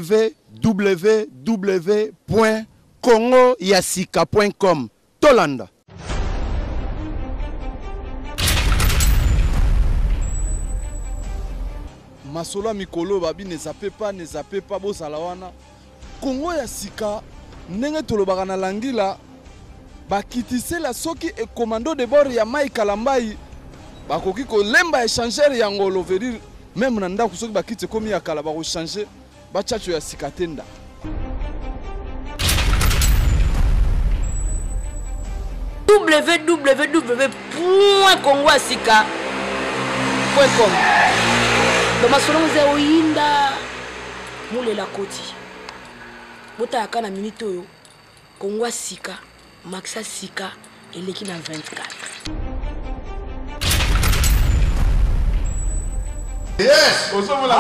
www.congoyasika.com. Tolanda. Masolo ya mikolo babi ne zappe pas, ne zappe pas, bozala wana. Congo ya sika ndenge tolobaka na langila bakitisela soki e commando de bord ya Mike Kalambayi bakoki kolemba échangeur ya ngolo veut dire meme na ndako soki bakiti ekomi ya kala bakochanger bachacho ya sika te nda. www.congoyasika.com Donc masolo ngo eza oyinda mulela koti botala ka na minute oyo Congo ya sika maxa sika eleki na 24. Yes! Hello, my friend!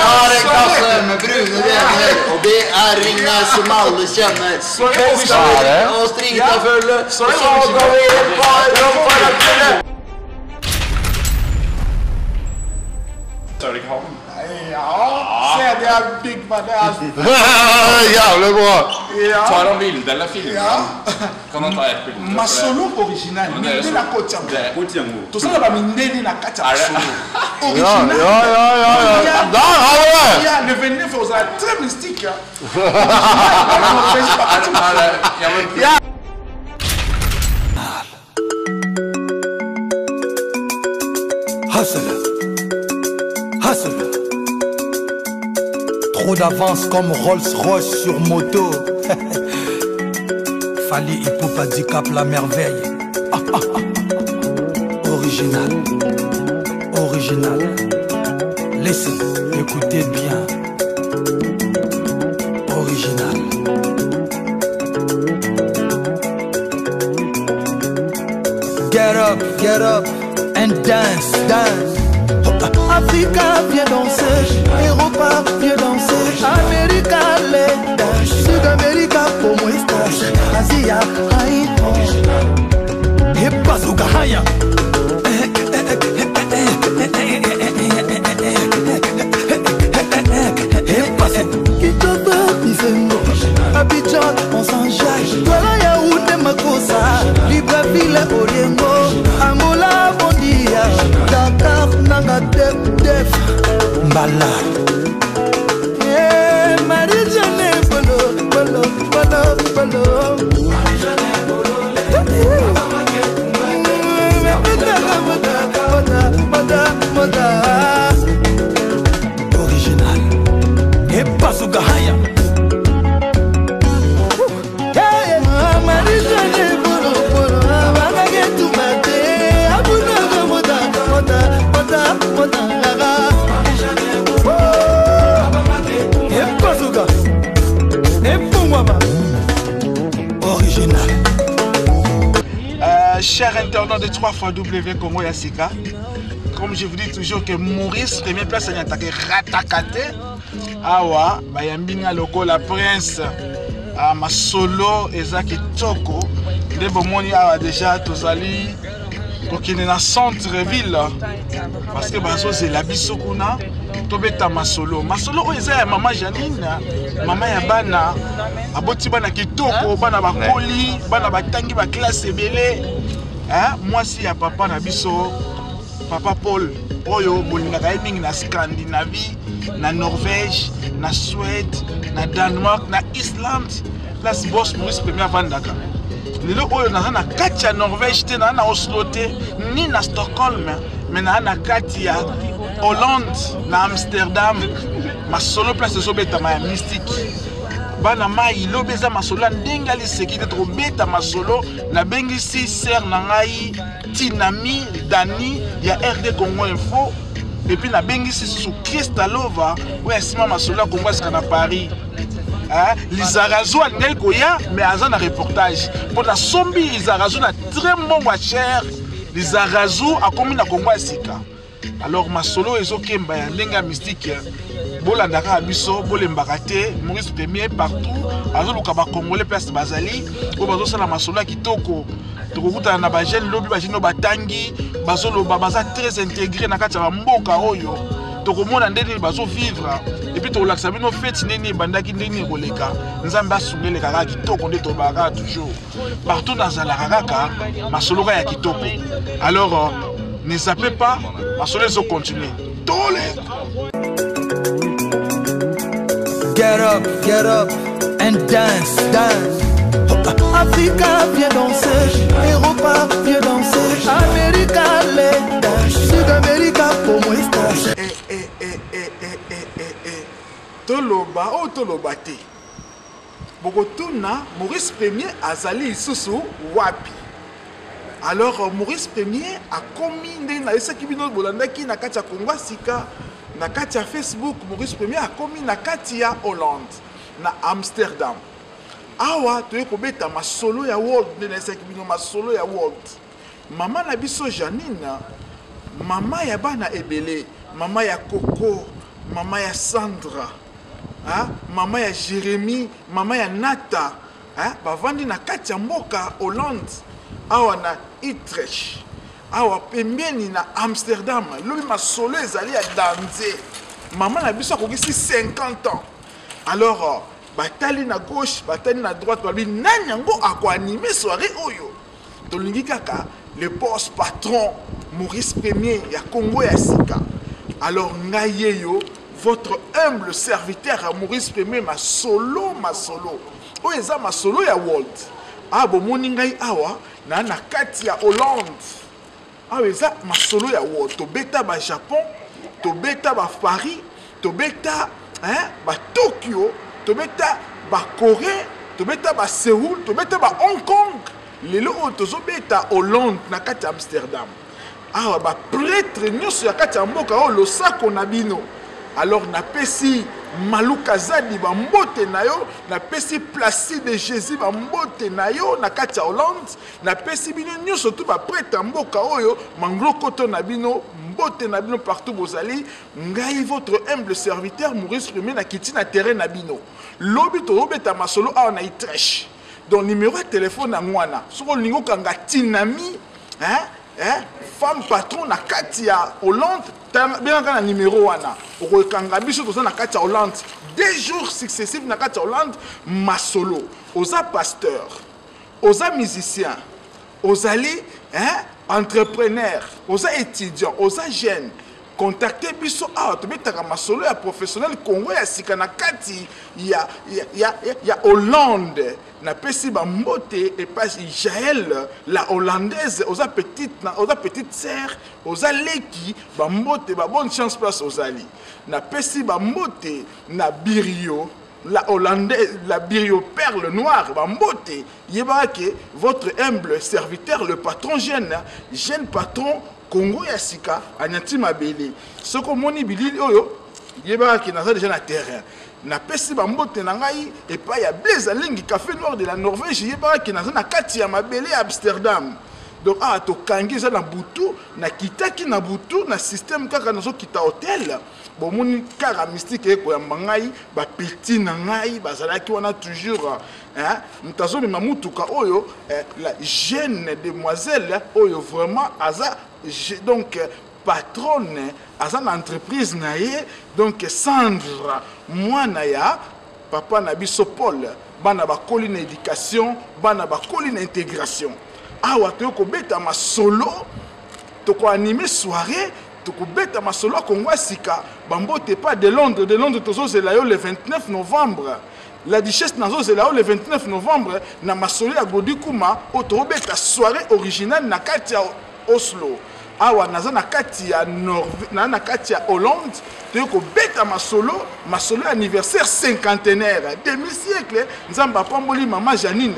Har en kasse med brune venner, og det er ringer som alle kjenner. Bokstaver og strita fulle, og så går vi et par rom for å tulle. Så er det ikke han. Ja, se det er Big Man. Det er Jævlig bra! Ja. Tar han bilde eller filmer Ja. han? Kan han ta ett bilde? For det- Masolo original, Men det er jo mindele så- akoti yango. Det- Tosala bamindele na kati ya Er det- masolo. Ja, Original. ja, ja, ja, ja. Der har vi det! Ja, le 29 ozala très mystique. hein. Er, er det Ja, men Hustle. Hustle. Trop d'avance comme Rolls-Royce sur moto. Fally Ipupa Dicap la merveille. Original. Original. Listen, écoutez bien. Original. Get up, get up and dance, dance. Africa, viens danser. Europa, viens danser. America, les danse. Sud-América, como estás? Asia, aïe. Et bazooka, haya. Et bazooka. Kitoko, bisengo. Abidjan, on s'enjaille. Douala, Yaoundé, Makossa. Libreville, Oriengo. Angola, bon dia. Dakar, Nanga, Def, Def. Mbala. Eh, Marie-Jeanne, bolo, bolo, bolo, bolo. Original. Et bazooka, haya. Original. Cher internaute de 3 fois W Congo ya Sika, comme je vous dis toujours que Maurice, première place, il y a attaqué Ratakate. Awa, bayambi nga lokola prince. Ah, masolo eza kitoko. Nde bomoni awa déjà tozali kokende na centre-ville parce que bazozela biso kuna tobeta masolo. Masolo oyo eza ya mama Janine, mama ya bana, aboti bana kitoko, bana bakoli, bana batangi ba classe ebele. Hein, mwasi ya papa na biso, papa Paul, oyo bolingaka ye mingi na Scandinavie, na Norvège, na Suède, na Danemark, na Islande, place boss Maurice Premier avandaka. Lelo oyo naza na kati ya Norvège te, naza na Oslo te, ni na Stockholm, mais naza na kati ya Hollande, na Amsterdam. Masolo place ezobetama ya mystique. Bana mai lobi eza masolo ya ndenge aliseki te, tokobeta masolo. Nabengisi sœur na ngai Tinami Dani ya RD Congo Info, et puis nabengisi susu Christalova oyo asima masolo ya Congo asika na Paris. Hein? Lizarazu alingaki koya mais aza na reportage mpo nasombi Lizarazu na très mbongo ya cher. Lizarazu akomi na Congo ya sika. Alors masolo ezokemba ya ndenge ya mystique, bolanda kaka biso, bolembaka te. Maurice Premier partout azoluka ba Congolais place bazali oyo bazosala masolo ya kitoko. Tokokutana na ba jeune lobi, ba jeune oyo batangi, bazoloba, baza très intégré na kati ya ba mboka oyo. Tokomona ndenge nini bazovivre. Et puis tokolakisa bino feti ndenge nini ebandaki, ndenge nini ekoleka. Nzambe asunga eleka kaka kitoko nde tolobaka kaka toujours. Partout nazalaka kaka masolo kaka ya kitoko. Alors ne zappez pas, masolo ezo continuer. Tole! Get up, get up and dance, dance. Africa, viens danser. Europa, viens danser. America, les dance. Sud America, como estás? Eh, eh, eh, eh, eh, eh, eh, eh. Toloba, oh, toloba te. Bokotuna, Maurice Premier azali lisusu wapi? Alors Maurice Premier akomi ndenge nayesaki bino, bolandaki na kati ya Congo ya sika, na kati ya Facebook, Maurice Premier akomi na kati ya Hollande, na Amsterdam. Awa toye kobeta masolo ya world, nde nayesaki bino masolo ya world. Mama na biso Janine, mama ya bana ebele, mama ya Coco, mama ya Sandra, hein, mama ya Jérémie, mama ya Nata, hein, bavandi na kati ya mboka Hollande, awa na Utrecht, awa pembeni na Amsterdam. Lobi masolo ezali ya danze. Mama na biso akokisi 50 ans. Alors batali na gauche, batali na droite, babi nani yango akoanime soirée oyo? Tolingi kaka le boss patron Maurice Premier ya Congo ya sika. Alors ngai yeyo, votre humble serviteur Maurice Premier, masolo, masolo oyo eza masolo ya world. Ah, bomoni ngai awa na na kati ya Hollande. Awa eza masolo ya world. Tobeta ba Japon, tobeta ba Paris, tobeta, hein, ba Tokyo, tobeta ba Corée, tobeta ba Séoul, tobeta ba Hong Kong. Lelo oyo tozobeta Hollande na kati ya Amsterdam. Awa ba prêtre nyonso ya kati ya mboka oyo losako na bino. Alors napesi Maluka Zadi ba mbote na yo, napesi Placide Jésus ba mbote na yo na kati ya Hollande, napesi bino nyonso tu ba prêtre ya mboka oyo, manglo koto na bino, mbote na bino partout bozali. Ngai votre humble serviteur Maurice Premier na kiti na terrain na bino. Lobi tozobeta masolo awa na Utrecht. Donc numéro ya téléphone na ngwana, soki olingi okanga Tinami, hein, hein, femme patron na kati ya Hollande, bengaka na numéro wana, okokanga biso toza na kati ya Hollande 2 jours successifs na kati ya Hollande. Masolo, oza pasteur, oza musicien, ozali, hein, entrepreneur, oza étudiant, oza jeune, contactez biso awa tobetaka masolo ya professionnel Congo ya sika na kati ya Hollande. Napesi ba mbote epai Jaël la hollandaise, oza petite na, oza petite sœur, oza leki, ba mbote ba bonne chance place ozali. Napesi ba mbote na Birio la hollandaise, la Birio perle noire, ba mbote. Yebaka ke votre humble serviteur, le patron jeune, jeune patron Congo ya sika anyati mabele. Soko moni bilili oyo, yebaka ke naza déjà na terrain. Napesi ba mbote na ngai epai ya Blaise Alingi, café noir de la Norvège, yebaka ke naza na kati ya mabele ya Amsterdam. Donc awa tokangi eza na butu, nakitaki na butu na système kaka nazokita hôtel. Bomoni kaka mystique ekoyamba ngai, ba petit na ngai bazalaki wana toujours, hein, moto azomema mutuka oyo, eh, la jeune demoiselle oyo vraiment aza, donc patronne, aza na entreprise na ye, donc Sandra mwana ya papa na biso Paul, bana bakoli na éducation, bana bakoli na intégration. Awa toyo kobeta masolo, toko animer soirée, tokobeta masolo ya Congo ya sika, bambote pas de Londres, de Londres tozozela yo le 29 novembre. La duchesse nazozela yo le 29 novembre na masolo ya Godi Kuma, oyo tokobeta soirée originale na kati ya Oslo. Awa naza na kati ya Norvège, na na kati ya Hollande, toyei kobeta masolo, masolo ya anniversaire cinquantenaire, demi-siècle. Nzambe apamboli mama Janine.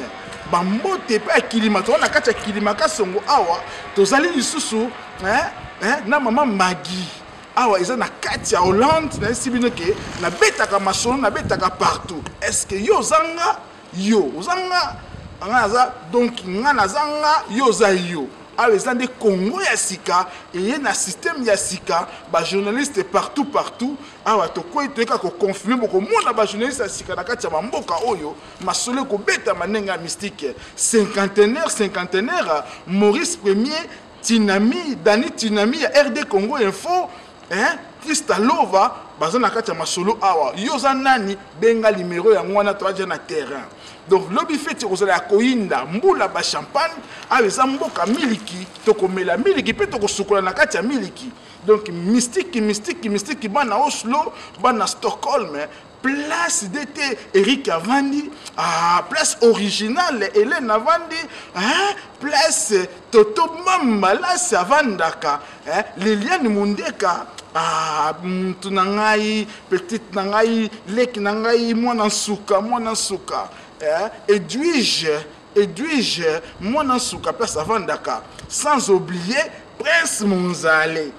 Bambote pe ya Kilima, toza na kati ya Kilima Kasongo awa, tozali lisusu, hein, hein, na mama Maggie. Awa eza na kati ya Hollande, nayebisi bino ke nabetaka masolo, nabetaka partout. Est-ce que yo ozanga? Yo ozanga? Nga naza, donc nga nazanga, yo oza yo. Awa eza nde Congo ya sika, eye na système ya sika, ba journaliste partout partout. Awa tokwei toyeka ko confirmer, bokomona ba journaliste ya sika na kati ya ba mboka oyo, masolo ekobetama ndenge ya mystique. Cinquantenaire, cinquantenaire, Maurice Premier, Tinami, Dani Tinami ya RD Congo Info, hein? Christa Lova baza na kati ya masolo awa. Yo oza nani? Benga limero yango wana, toaja na terrain. Donc lobi feti ekozala ya koyinda, mbula ba champagne. Awa eza mboka miliki, tokomela miliki mpe tokosukola na kati ya miliki. Donc mystique, mystique, mystique. Bana Oslo, bana Stockholm, place DT Eric avandi, ah, place originale Hélène avandi, hein, place Toto Mambalasi avandaka, hein, Liliane Mundeka, ah, mutu na ngai, petite na ngai, leki na ngai, mwana nsuka, mwana nsuka, hein, Edwige, Edwige, mwana nsuka, place avandaka, sans oublier Prince Monzale,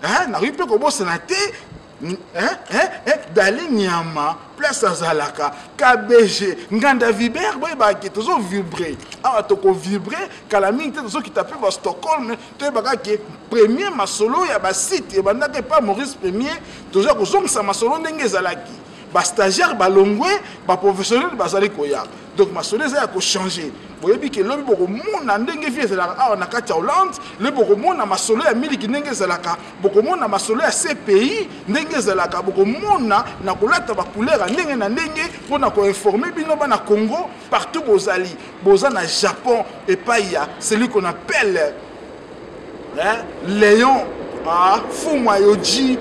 hein, nakoki mpe kobosana te, hein, hein, hein, Dali Nyama, place azalaka, KBG, Nganda Viber. Boyebaka ke tozovibre awa, tokovibre kala mingi te, tozokita mpe ba Stockholm. Toyebaka ke premier masolo ya basite ebandaka epa Maurice Premier. Toza kozongisa masolo ndenge ezalaki. Bastagiaire balongwe, baprofessionnel bazali koya. Donc masolo eza ya kochanger. Boyebi ke lobi bokomona ndenge vie ezalaka awa na kati ya Hollande. Lobi bokomona masolo ya miliki ndenge ezalaka, bokomona masolo ya CPI ndenge ezalaka, bokomona na kolata bacouleur ya ndenge na ndenge mpona koinformer bino bana Congo partout bozali. Boza na Japon epai ya celui qu'on appelle, hein, Léon, ah, Fuma Yoji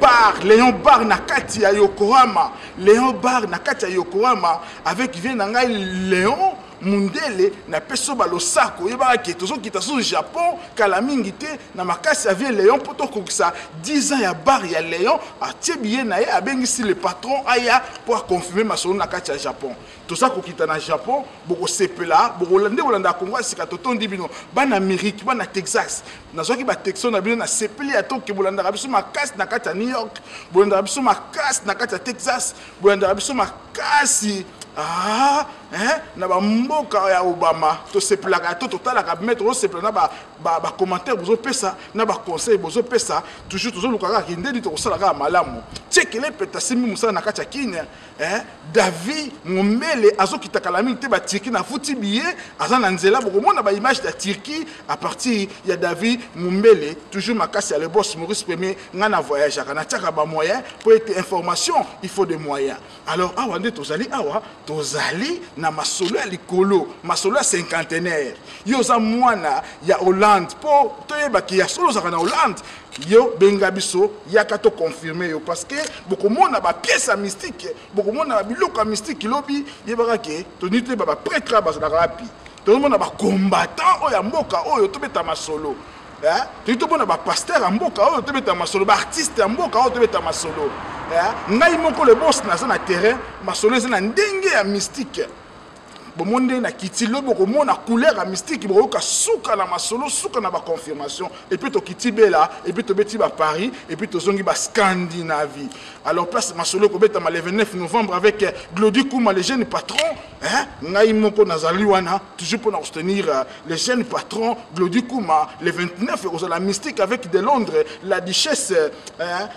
Bar, Léon Bar na kati ya Yokohama, Léon Bar na kati ya Yokohama avec vie na ngai Léon Mundele. Napesi yo balosako. Oyebaka ke tozokita susu Japon kala mingi te na makasi ya vie Léon mpo tokokisa 10 ans ya bar ya Léon. Atie biye na ye, abengisi le patron aya mpo aconfirme masolo na kati ya Japon. Toza kokita na Japon, bokosepela nde bolanda Kongo ya Sika. Totondi bino bana Amérique, bana Texas. Nazwaki batexto na bino, nasepeli ya toke. Bolandaka biso makasi na kati ya New York, bolandaka biso makasi na kati ya Texas, bolandaka biso makasi, ah, eh, na bamboka ya Obama. Tosepelaka to totalaka me tozosepela na bacommentaire bozopesa, na baconseil bozopesa. Toujours tozoluka kaka kindeni tokosala kaka malamu. Tiekele peta asimbi mosala na kati ya Kine, eh, David Mombele azokita kala mingi te baturquie. Nafuti billet, aza na nzela. Bokomona baimage ya Turquie à partir ya David Mombele. Toujours makasi ya le boss Maurice Premier. Ngai na voyageaka, natiaka bamoyen mpo ete information, il faut de moyens. Alors awa nde tozali, awa tozali na masolo ya likolo, masolo ya cinquantenaire. Yo oza mwana ya Hollande, mpo toyebaki ya solo ozalaka na Hollande, yo benga biso, yaka toconfirme yo, parce que bokomona bapièce ya mystique, bokomona babiloko ya mystique lobi. Yebaka ke toni toyeba baprêtre bazalaka wapi. Tozomona bacombattant oyo ya mboka oyo, tobeta masolo. Toyi tomona bapasteur ya mboka oyo, tobeta masolo, baartiste ya mboka oyo, tobeta masolo. Ngai moko le boss naza na terrain, masolo eza na ndenge ya mystique. Bomoni ndenge nakiti, lobi bokomona couleur ya mystique, bokoyoka suka na masolo, suka na baconfirmation. Et puis tokiti bela, et puis tobeti baparis, et puis tozongi bascandinavie. Alors place masolo ekobetama le 29 novembre avec Glody Kuma, le jeune patron, hein? Ngai moko nazali wana toujours mpona kosoutenir le jeune patron Glody Kuma. Le 29 ekozala mystique avec de Londres la duchesse, hein,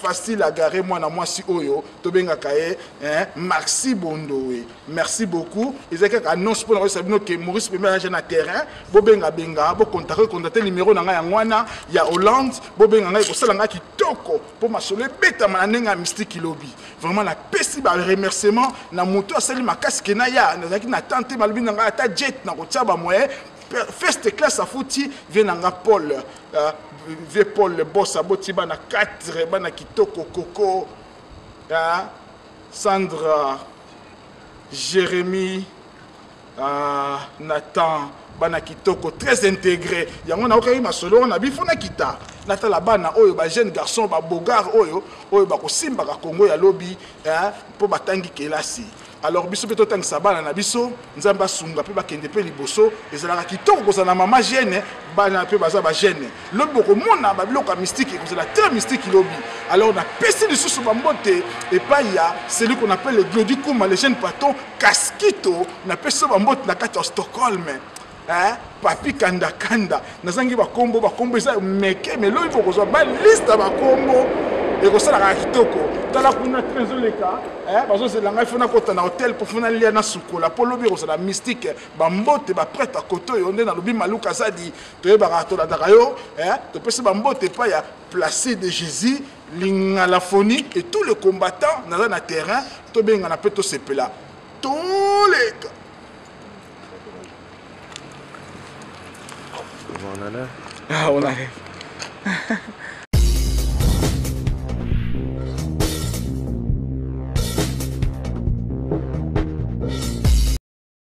facile à garer, mwana mwasi oyo tobengaka ye, hein, Maxi Bondowe. Merci beaucoup. Ezali kaka annonce mpona koyebisa bino ke Maurice Pembe aza na terrain. Bobengabenga, bocontacte, contacte numéro na ngai yango wana ya Hollande. Bobenga ngai, kosala ngai kitoko mpo masolo ebetama na ndenge ya mystique lobi. Vraiment napesi baremerciement na moto asali makasi ke naya. Nazalaki na temps te, balobi na ngai ata jet na kotia bamoyen. First class afuti vie na nga Paul, vie Paul le boss aboti bana 4, bana kitoko, Koko, Sandra, Jérémie, Nathan, bana kitoko, très intégré. Yango naokaki masolo wana bifo nakita natala bana oyo, bajeune garçon, babogar oyo oyo bakosimbaka Kongo ya lobi mpo batangi kelasi. Alors biso mpe totangisa bana na biso, Nzambe asunga mpe bakende mpe liboso. Ezalaka kitoko kozala na mama jeune, bana mpe baza bajeune. Lobi bokomona babiloko ya mystique, ekozala très mystique lobi. Alors napesi lisusu bambote epai ya celui qu'on appelle Glody Kuma, le jeune patron Kaskito. Napesi yo bambote na kati ya Stockholm, hein? Papi Kandakanda, nazangi bakombo, bakombo eza meke, me lobi bokozwa baliste ya bakombo. Ekosalaka kitoko. Tala kuna train ezoleka, eh, bazozela ngai fo nakota na hotel mpo fo nalia nasukola mpo lobi ekozala mystique. Bambote baprêtre ya kote oyo nde nalobi Maluka Zadi, toyebaka tolandaka yo, eh, topesi bambote epai ya Placide Jésus Lingalafoni et tous les combattants naza na terrain, tobengana mpe tosepela toleka. On en a. Ah, on arrive.